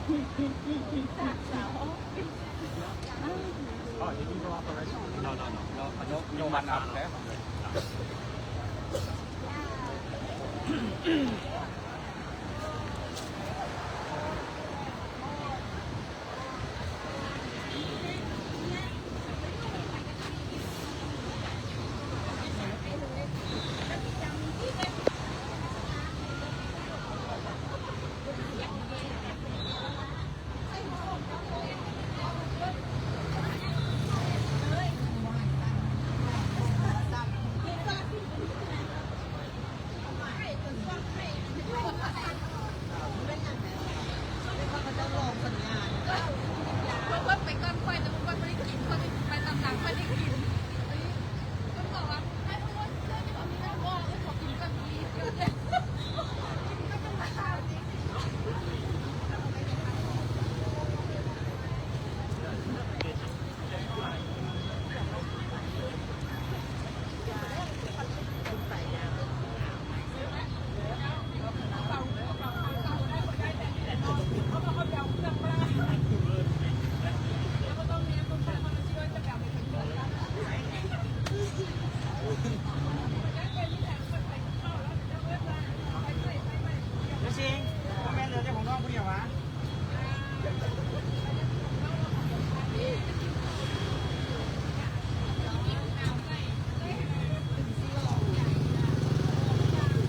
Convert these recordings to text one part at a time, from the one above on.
No, no, no, no, no, no, no.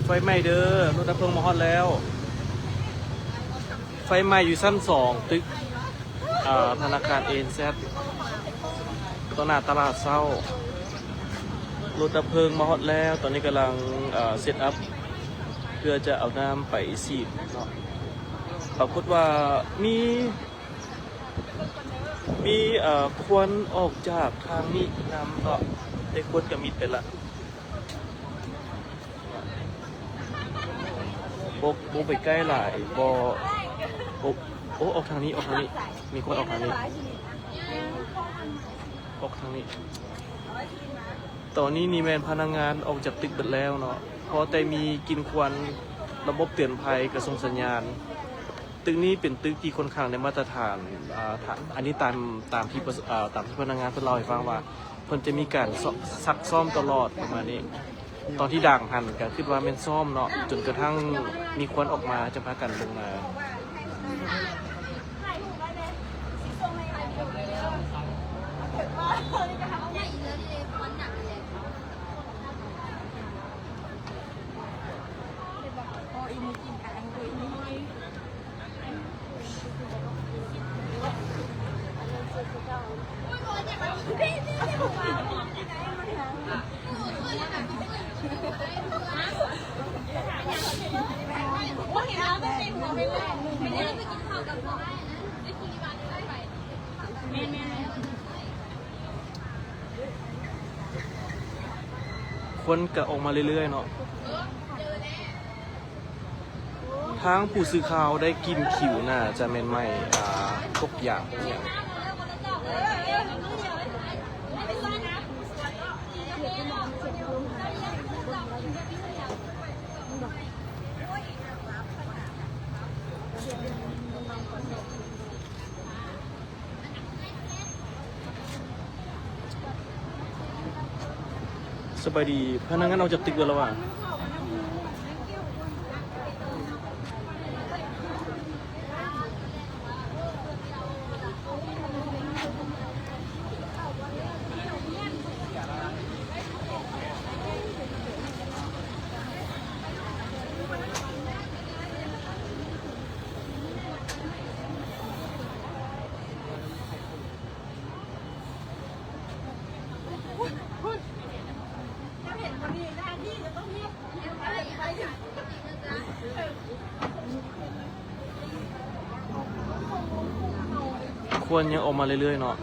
ໄຟໄໝ້ເດີ ລົດດັບເພີງມາຮອດແລ້ວ. ໄຟໄໝ້ຢູ່ຊັ້ນສອງ ຕຶກ ເອີ ທະນາຄານ ເອ ເອັນ ແຊັດ ຕໍ່ໜ້າຕະຫຼາດເຊົ້າ. ລົດດັບເພີງມາຮອດແລ້ວ ຕອນນີ້ກຳລັງ ເອີ ເຊັດອັບ ເພື່ອຈະເອົານ້ຳໄປສີດເນາະ. ປາກົດວ່າມີ ມີ ເອີ ຄວັນອອກຈາກທາງນີ້ນຳເນາະ ແຕ່ຄວັນກໍມິດໄປລະ. ບໍ່ ບໍ່ໄປໃກ້ຫຼາຍ ບໍ່ ໂອ້ ໂອ້ ອອກທາງນີ້ ອອກທາງນີ້ ມີຄົນອອກທາງນີ້ ອອກທາງນີ້. ຕອນນີ້ນີ້ແມ່ນພະນັກງານອອກຈາກຕຶກເບິດແລ້ວເນາະ ພໍແຕ່ມີກິ່ນຄວັນ ລະບົບເຕືອນໄພ ກະສົ່ງສັນຍານ. ຕຶກນີ້ເປັນຕຶກທີ່ຄ່ອນຂ້າງໄດ້ມາດຕະຖານ ອາ ຖ້າ ອັນນີ້ຕາມ ຕາມທີ່ ອາ ຕາມທີ່ພະນັກງານເພິ່ນເລົ່າໃຫ້ຟັງວ່າ ເພິ່ນຈະມີການຊ- ຊັກຊ້ອມຕະຫຼອດປະມານນີ້. ຕອນທີ່ດັງຫັ້ນກະຄິດວ່າແມ່ນຊ້ອມເນາະ ຈົນກະທັ້ງມີຄວັນອອກມາ ຈຶ່ງພາກັນລົງມາ. ຄວັນກະອອກມາເລື້ອຍໆເນາະ. ທາງຜູ້ສື່ຂ່າວໄດ້ກິ່ນຂິວ ໜ້າຈະແມ່ນໄໝ້ ອາ ກົກຢາງ. ສະບາຍດີ ພະນັກງານອອກຈາກຕຶກເບິດແລ້ວຫວາ? ຄວັນຍັງອອກມາເລື້ອຍໆເນາະ.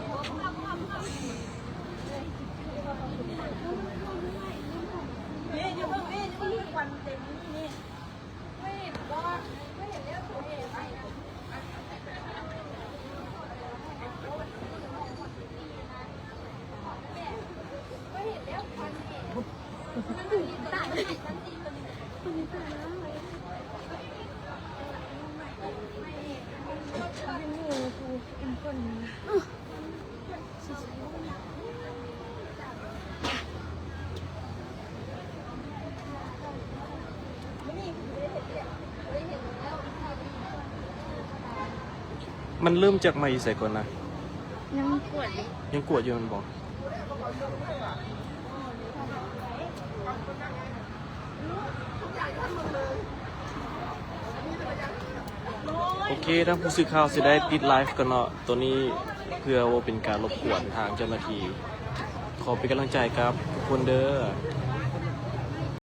ມັນເລີ່ມຈາກໄໝ້ຢູ່ໃສກ່ອນນະ? ຍັງກວດຢູ່ ຍັງກວດຢູ່ແມ່ນບໍ່? ໂອເຄ ທາງຜູ້ສື່ຂ່າວຊິໄດ້ປິດໄລຟ໌ກ່ອນເນາະ ໂຕນີ້ເພື່ອບໍ່ເປັນການລົບກວນທາງເຈົ້າໜ້າທີ່. ຂໍເປັນກຳລັງໃຈກັບທຸກຄົນເດີ້.